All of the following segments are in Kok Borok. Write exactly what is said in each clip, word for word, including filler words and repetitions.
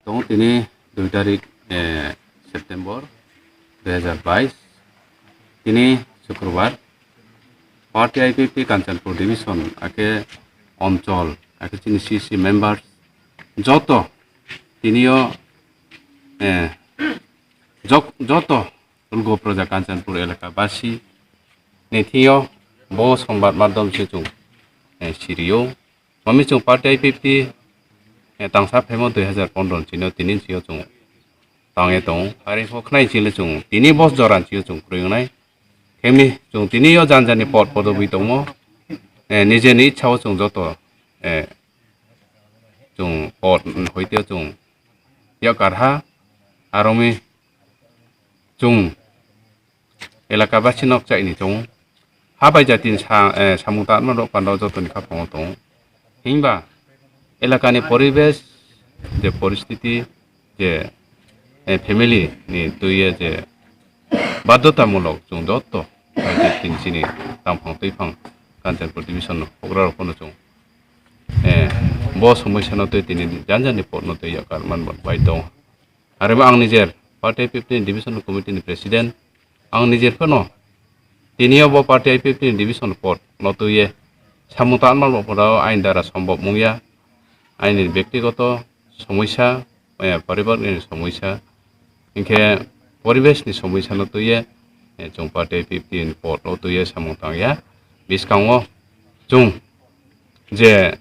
Tongo tini dui tarik, eh, September dui hazar bais, tini Sukrobar, party I P F T Kanchanpur Division, ake Onchol, ake chini C C members, joto tinio, eh, jok-, joto Ulgo Proja Kanchanpur elaka basi ni thio bo songbat madhyam se chung, eh, sirio. Mami chung party I P F T, eh, tangsa phaimo dui hazar pondro ni chino tini chio chung tangye tongo. Are pho khnai chile chung tini bos joran chio chung kwrwi wngnai. Kemi chung tini yo janjani pod podobi tongo. Eh, nijeni ichha o chung joto, eh, chung pod hoite chung yakarha. Aromi chung elaka basi nok chaini tongo. Ha bai jatini sa-, eh, samung tanma rok panda jotoni khaphang o tongo. Himba elakani poribesh je poristiti je, eh, family ni twiye je badhotamulok chung joto bai jatini chini tangphang twiphang Kanchanpur division hokra rok phano chung, eh, bo somosya no twi tini janjani pod no twi yakar man bai tongo. Arebo ang nijer party I P F T ni division committee ni president, ang nijer phano tini o bo party I P F T ni division pod no twiye samung tanma rok panda ain dara sombop mungya, aini bektigoto somosya, eh, paribar ni somosya, hinkhe poribesh ni somosya no twiye, eh, chung party I P F T ni pod no twiye samung tangya. Biskango chung je,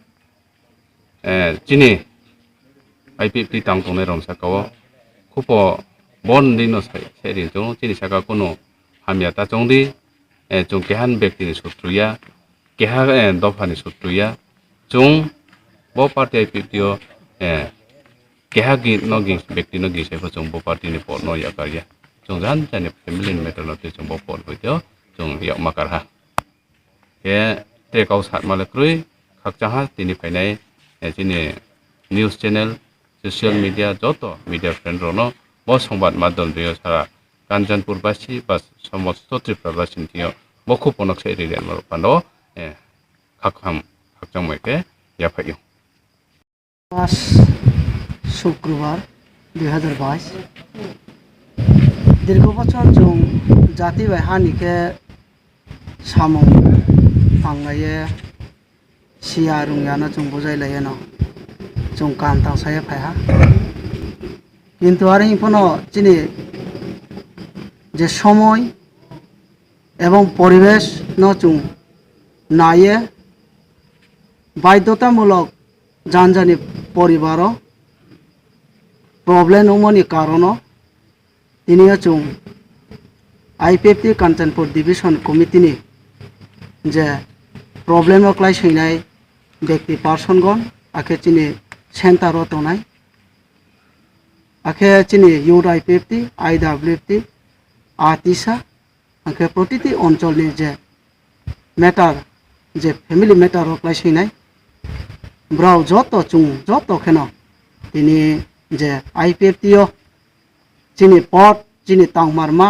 eh, chini I P F T tang tongnai rok saka o khupo bon di no sai, sai ri chung chini saka kunu hamya ta chong di, eh, chung kehan bekti ni sutru ya, keha, eh, dopha ni sutru ya, chung bo party I P F T o, eh, keha gi no gi bekti no gi sai pho chung bo party ni pod no yakar ya, chung jan jani family ni matter no twi chung bo pod bai teo chung yakma kar ha. Khe tei kau satma le kwrwi khakchang ha tini phainai, eh, chini news channel, social media, joto media friend rokno bo songbat madhyam twiyo sara Kanchanpur basi ba somosto Tripura basi ni thwiyo bo khupo nok sai ri rema rok pando, eh, khakham khakchang mai khe yaphaio. পাঁচ শুক্রবার দুই হাজার বাইশ। দীর্ঘ বছর chung jati bai hani khe samung tanglaiye siya rungya no chung bujai laiye no chung kaham tangsaye phaiha. Kintu are hwnphano chini je somoi ebong poribesh no chung naiye baidhotamulok janjani poribaro problem wngmani karono tini o chung I P F T Kanchanpur Division Committee ni je problem o klai soinai bekti person gon, akhe chini center o tongnai, akhe chini youth I P F T, I W F T, atisa, Hwnkhe protiti oncholni je matter, je family matter o klai soinai, borok joto chung joto kheno tini je I P F T o chini pot, chini tangmarma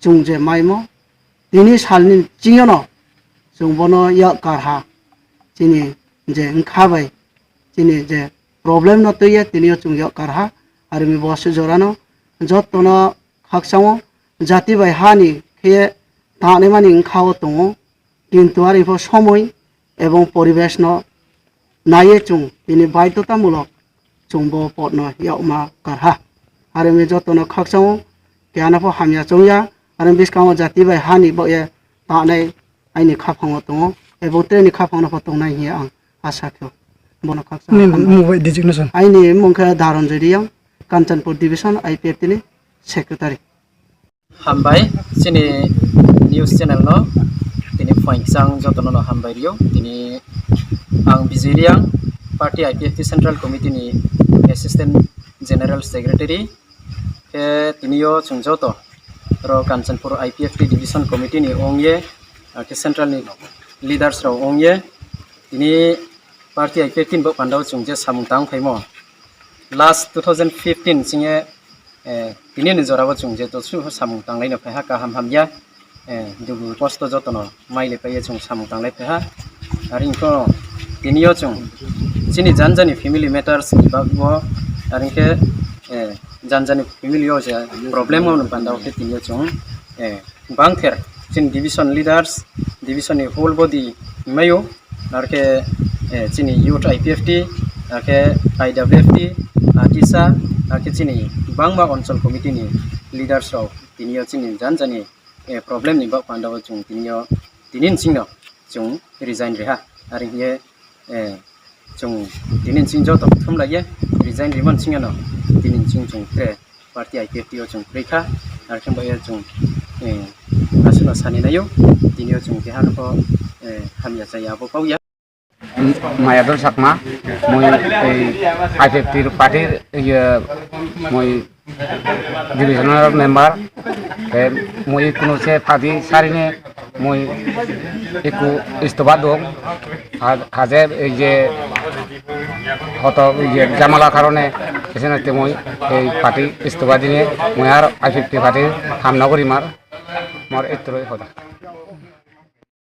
chung je maimo, tini salni chingyono chung bono yak karha, chini je wngkha bai chini je problem no twiya tini o chung yak karha, arimi bo se jorano jotono khakchangma jati bai hani khe tangnai mani wngkha o tongo, kintu ari pho somoi ebong poribesh no naiye chung tini baidhotamulok chung bo pot no yakma karha. Arimi jotono khakchangma keha no pho hamya chongya, arimi bwskango jati bai hani bo ye tangnai aini khaphango tongo, ebong tei ni khaphango pho tongnai hiya ang asa khe bono khaksa. Nini mung bai designation? Aini mung khe Dharanjoy Riyang, Kanchanpur Division I P F T ni secretary. Hambai, chini news channel no tini phoingsang jotono no hambai riyo. Tini ang Bijay Riyang, party I P F T Central Committee ni Assistant General Secretary. Khe tini o chung joto ro Kanchanpur I P F T Division Committee ni ong ye, ah, khe central ni leaders rok ong ye, tini party I P F T ni bo panda o chung je samung tang phaimo. Last two thousand fifteen ching ye, eh, tini ni jora o chung je to su samung tang lai no phai ha kaham hamya. Eh, dugu kosto jotono mai le paiye chung samung tanglai paiha. Ari wngkho tini o chung chini jani jani family matters ni bagwi bo Ar hwnkhe, eh, jani jani family o je problem o panda o khe tini o chwng, eh, bangther chini division leaders, division ni whole body mayo, ar khe, eh, chini youth I P F T, ar khe I W F T, atisa, ar khe chini bangma onchol committee ni leaders rok tini o chini jani jani, eh, problem ni bak panda o chwng tini o, tini ni singno chwng resign reha. Ar hwnkhe, eh, chwng tini ni sing joto thum laiye resign rimani singno tini ni sing chwng tre party I P F T o chwng kwrwi kha. Ar khe bo chwng, eh, aswkno sani naio, tini o chwng keha nokho, eh, hamya chaya abo kok ya. Mayadol Chakma, mui ei I P F T party, iye, mui divisional member, te mui kuno se party sarini mui iku istoba dong, ha-, haje ei je hoto ei je jamala karone, esena te mui ei party istoba dine, mui ar I P F T party hamna gori mar, mor itroi hoda.